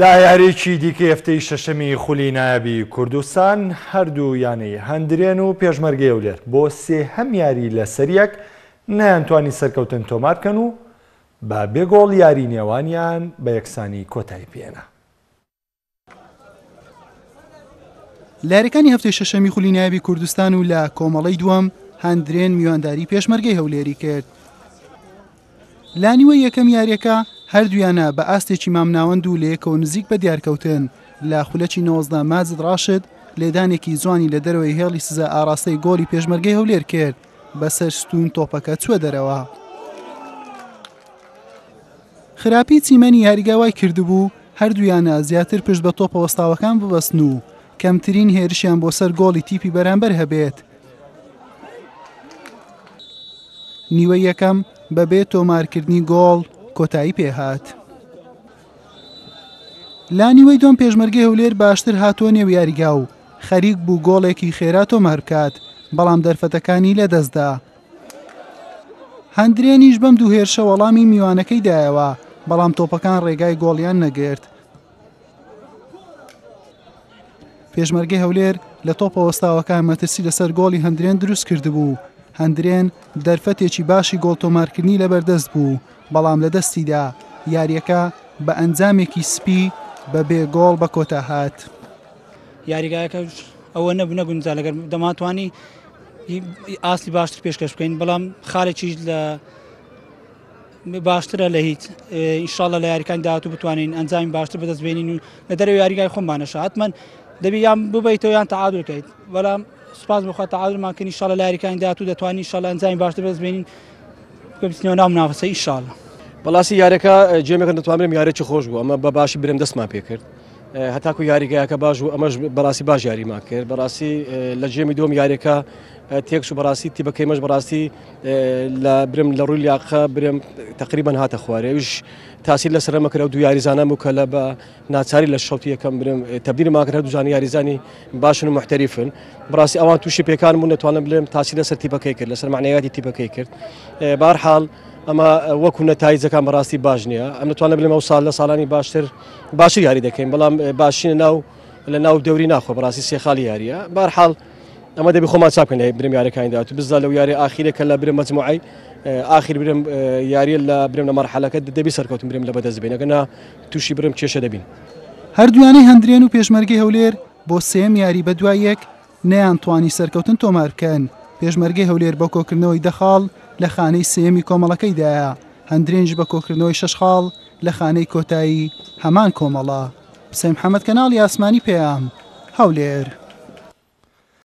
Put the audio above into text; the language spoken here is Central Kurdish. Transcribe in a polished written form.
لە یارییەکی دیکەی هەفتەی شەشەمی خولی نایابی کوردستان، هەردوو یانەی هەندرێن و پێشمەرگەی هەولێر بۆ سێهەم یاری لەسەریەک نەیانتوانی سەرکەوتن تۆمار بکەن و بە بێ گۆڵ یاری نێوانیان بە یەکسانی کۆتایی پێهێنا. لە یاریەکانی هەفتەی شەشەمی خولی نایابی کوردستان و لە کۆمەڵەی دووەم هەندرێن میوانداری پێشمەرگەی هەولێری کرد. لە نیوەی یەکەم یاریەکە هەردوویانە بە ئاستێکی مامناوەند و لەیەکەوە نزیک بە دیارکەوتن، لە خولەکی 19 ماجد ڕاشد لێدانێکی جوانی لە دەرەوەی هێڵی سزا ئاڕاستەی گۆڵی پێشمەرگەی هەولێر کرد، بەسەر ستوون تۆپەکە چووە دەرەوە. خراپی چیمەنی یاریگا وای کردبوو هەردوویانە زیاتر پشت بە تۆپە وەستاوەکان ببەستن و کەمترین هێرشیان بۆ سەر گۆڵی تیپی بەرامبەر هەبێت. نیوەی یەکەم بەبێ تۆمارکردنی گۆڵ کۆتایی پێهات. لە نیوەی دووەم پێشمەرگەی هەولێر باشتر هاتووە نێو یاریگا و خەریک بوو گۆڵێکی خێرا تۆمار بکات، بەڵام دەرفەتەکانی لەدەستدا. هەندرێنیش بەم دوو هێرشە وەڵامی میوانەکەی دایەوە، بەڵام تۆپەکان ڕێگای گۆڵیان نەگرت. پێشمەرگەی هەولێر لە تۆپە وەستاوەکان مەترسی لەسەر گۆڵی هەندرێن دروست کردبوو، هەندرێن دەرفەتێکی باشی گۆڵ تۆمارکردنی لەبەردەست بوو، بەڵام لەدەستیدا، یارییەکە بە ئەنجامێکی سپی بە بێ گۆڵ بە کۆتا هات. یاریگایەکە ئەوە نەبوو نەگونجا لەگەر دەمانتوانی ئاستی باشتر پێشکەش بکەین بەڵام خالێکیش لە باشترە لە هیچ ئینشاءاللە لە یاریکانی داهاتوو بتوانین ئەنجامی باشتر بەدەست بێنین و لە دەرەوەی یاریگای خۆمانەشە حتمما دەبی یان ببیتەوە یان تعادل کەیت بەڵام سوپاس بخوا تعادلمان کردین ئینشاءاللە لە یاریکانی داهاتوو دەتوانین ئینشاءاللە ئەنجامی باشتر بەدەست بێنین بچینەوە ناو منافەسە ئینشاءاللە. بەڵاستی یاریەکە جێمەکە دەتوانم یاریی خۆش بوو ئەمە بە باشی برم دەستمان پێکرد هەتاکو یاریگایەکە باش بوو ئەمەش بەڕاستی باش یاریمان کرد بەڕاستی لە جێمی دوم یاریەکە تێکس و بەڕاستی تیبەکەی مەش بەڕاستی لە برم لە ڕووی لیاقە برم تقریبان هاتە خوارێ ئەویش تاسیر لەسەر ئەمە کرد ئەو دوو یاریزانە بوو کە لە بە ناچاری لە شەوتی یەکەم برم تەبدیلمان کرد هەردوو جان یاریزانی باشن و محتەریفن بەڕاستی ئەوان تووشی پێکان بوون دەتوانم بڵێم تاسیر لەسەر تیپەکەی کرد لەسەر معنەیاتی تیپەکەی کرد بارحاڵ ئەمە وەکو نەتایجەکان بەڕاستی باش نییە ئەم دەتوانم بڵێم ئەو ساڵ لە ساڵانی باشتر باشتر یاری دەکەین بەڵام باشینە ناو لە ناو دەوری ناخۆ بەڕاستی سێ خاڵی یاریە بارحاڵ ئەمە دەبی خۆمان چاک بکەین لە برم یاریەکانی داهاتوو بزا لەو یاری ئاخیرە کە لە برم مەجموعەی ئاخیر برم یاریە لە برم لە مەرحەلەکە دەبی سەرکەوتن برم لە بەدەست بێنەکە نا تووشی برم کێشە دەبین. هەردوویانەی هەندرێن و پێشمەرگەی هەولێر بۆ سێیەم یاری بەدوای یەک نەیانتوانی سەرکەوتن تۆمار بکەن، پێشمەرگەی هەولێر بە کۆکردنەوەی دە خاڵ لە خانەی سێیەمی کۆمەڵەکەیدایە، هەندرێنیش بە کۆکردنەوەی شەش خاڵ لە خانەی کۆتایی هەمان کۆمەڵە. حوسێن محەمەد کەناڵی ئاسمانی پەیام، هەولێر.